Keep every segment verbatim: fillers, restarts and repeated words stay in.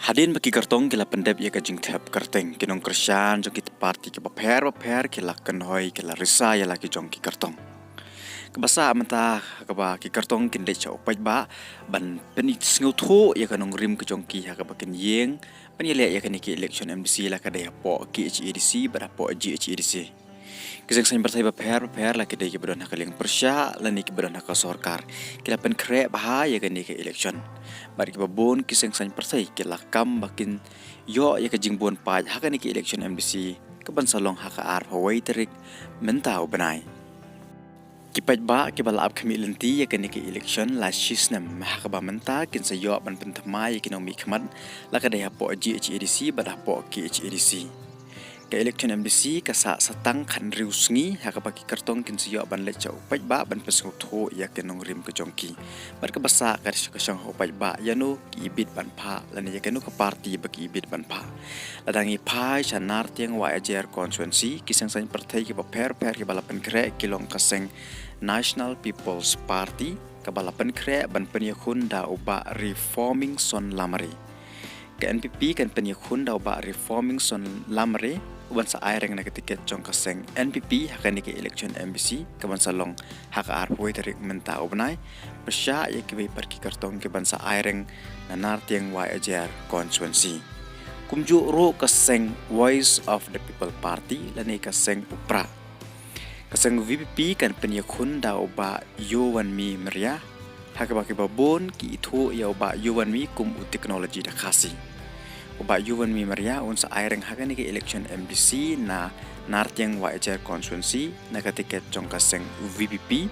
Hadien ba ki kyrtong ki la pyndep ïa ka jingthep kyrteng, ki nongkyrshan jong ki parti kiba pher bapher ki la kynhoi, ki la risa ïa la ki jong ki kyrtong. Kaba sah mynta ha kaba ki kyrtong kin leit sha u paidbah ban pynsngewthuh ïa ka nongrim ka jong ki ha kaba kin ïeng ban ïaleh ïa kane ka election MDC la ka dei hapoh KHADC bad hapoh GHADC. Ki seng saiñ pyrthei bapher bapher, la ki dei kiba don ha ka liang pyrshah lane kiba don ha ka sorkar, ki la pynkhreh bha ïa kane ka election. Bad kiba bun ki seng saiñ pyrthei ki la kam ba kin ïoh ïa ka jingbun paid ha kane ka election MDC kaban sa long ha ka arphew wei tarik mynta u bnai. Ki paidbah kiba la ap khmih lynti ïa kane ka election la shisnem, ha kaba mynta kin sa ïoh ban pynthymmai ïa ki nongmihkhmat la ka dei hapoh GHADC bad hapoh KHADC. Ka election MDC ka sah sa tang khathynriew sngi, ha kaba ki kyrtong kin sa ïoh ban leit sha u paidbah ban pynsngewthuh ïa ka nongrim ka jong ki. Bad kaba sah ka dei ka shong ha u paidbah ïano ki ibit ban phah lane ïa kano ka parti ba ki ibit ban phah. Lada ngi phai sha Nartiang Waiajer constituency, ki seng saiñ pyrthei kiba pher bapher kiba la pynkhreh ki long ka seng National People's Party, kaba la pynkhreh ban pynïakhun da u Bah Reforming Son Lamare. Ka NPP kan pynïakhun da u Bah Reforming Son Lamare uban sa aireng na ka tiket jong ka seng NPP ha kane ka election MDC kaban sa long ha ka arphew wei tarik mynta u bnai, pyrshah ïa kiwei pat ki kyrtong kiban sa aireng na Nartiang Waiajer constituency. Kumjuh ruh ka seng Voice of the People Party lane ka seng U Prah. Ka seng VPP kan pynïakhun da u Bah Yowanmi Maria, ha kaba kiba bun ki ithuh ïa u Bah Yowanmi kum u Technology da Khasi. U Bah Yowanmi Maria un sa aireng ha kane ka election MDC na Nartiang Waiajer constituency na ka tiket jong ka seng VPP.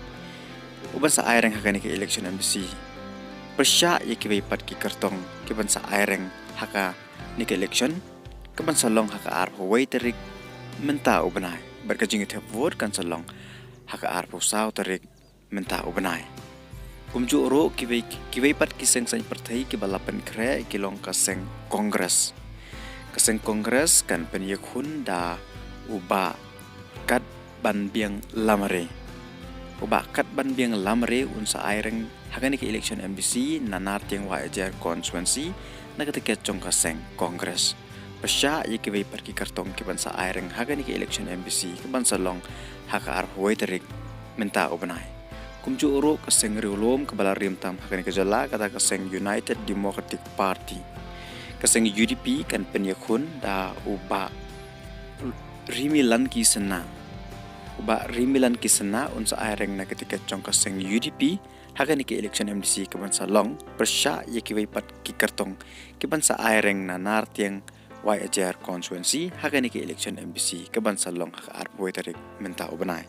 Uban sa aireng ha kane ka election MDC pyrshah ïa kiwei pat ki kyrtong kiban sa aireng ha kane ka election kaban sa long ha ka arphew wei tarik mynta u bnai. Bad ka jingthep vote kan sa long ha ka arphew saw tarik mynta u bnai. Kumjuh ruh kiwei, kiwei pat ki seng saiñ pyrthei kiba la pynkhreh ki long ka seng Congress. Ka seng Congress kan pynïakhun da u Bah Katbanbiang Lamare. U Bah Katbanbiang Lamare un sa aireng ha kane ka election MDC na Nartiang Waiajer constituency na ka tiket jong ka seng Congress. Pyrshah ïa kiwei pat ki kyrtong kiban sa aireng ha kane ka election MDC kaban sa long ha ka arphew wei tarik mynta u bnai. Kumjuh ruh ka seng riewlum kaba la rim tam ha kane ka jylla kata ka seng United Democratic Party. Ka seng UDP kan pynïakhun da u Bah Rimilan Ki Sena. U Bah Rimilan Ki Sena un sa aireng na ka tiket jong ka seng UDP ha kane ka election MDC kaban sa long, pyrshah ïa kiwei pat ki kyrtong kiban sa aireng na Nartiang Waiajer constituency ha kane ka election MDC kaban sa long ha ka arphew wei tarik mynta u bnai.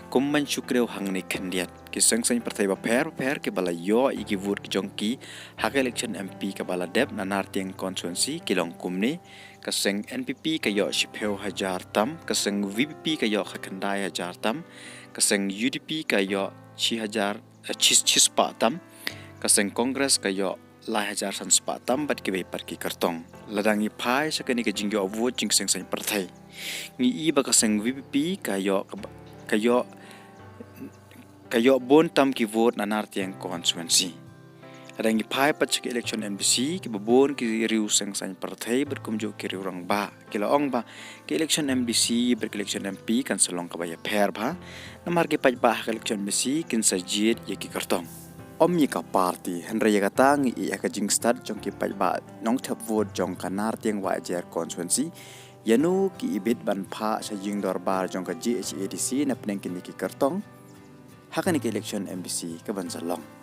Kum ban shu kdew hangne khyndiat, ki seng saiñ pyrthei bapher bapher kiba la ïoh ïa ki vote ki jong ki ha ka election MP kaba la dep na Nartiang constituency ki long kumne: ka seng NPP ka ïoh shiphew hajar tam, ka seng VPP ka ïoh khatkhyndai hajar tam, ka seng UDP ka ïoh shi hajar, eh, shi, shispah tam, ka seng Congress ka ïoh lai hajar san spah tam bad kiwei pat ki kyrtong. Lada ngi phai sha kane ka jingïoh vote jong ki seng saiñ pyrthei, ngi i ba ka seng VPP ka ïoh, ka ïoh, ka ïoh bun tam ki vote na Nartiang constituency. Lada ngi phai pat sha ka election MDC, kiba bun ki riew seng saiñ pyrthei bad kumjuh ki riew rangbah ki la ong ba ka election MDC bad ka election MP kan sa long kaba ïapher bha, namar ki paidbah ha ka election MDC kin sa jied ïa ki kyrtong, ym ïa ka party. Hynrei ïa kata ngi ïohi ha ka jingstad jong ki paidbah nongthep vote jong ka Nartiang Waiajer constituency, ïano ki ibit ban phah sha ïing dorbar jong ka GHADC na pdeng kine ki kyrtong ha kane ka election MDC kaban sa long.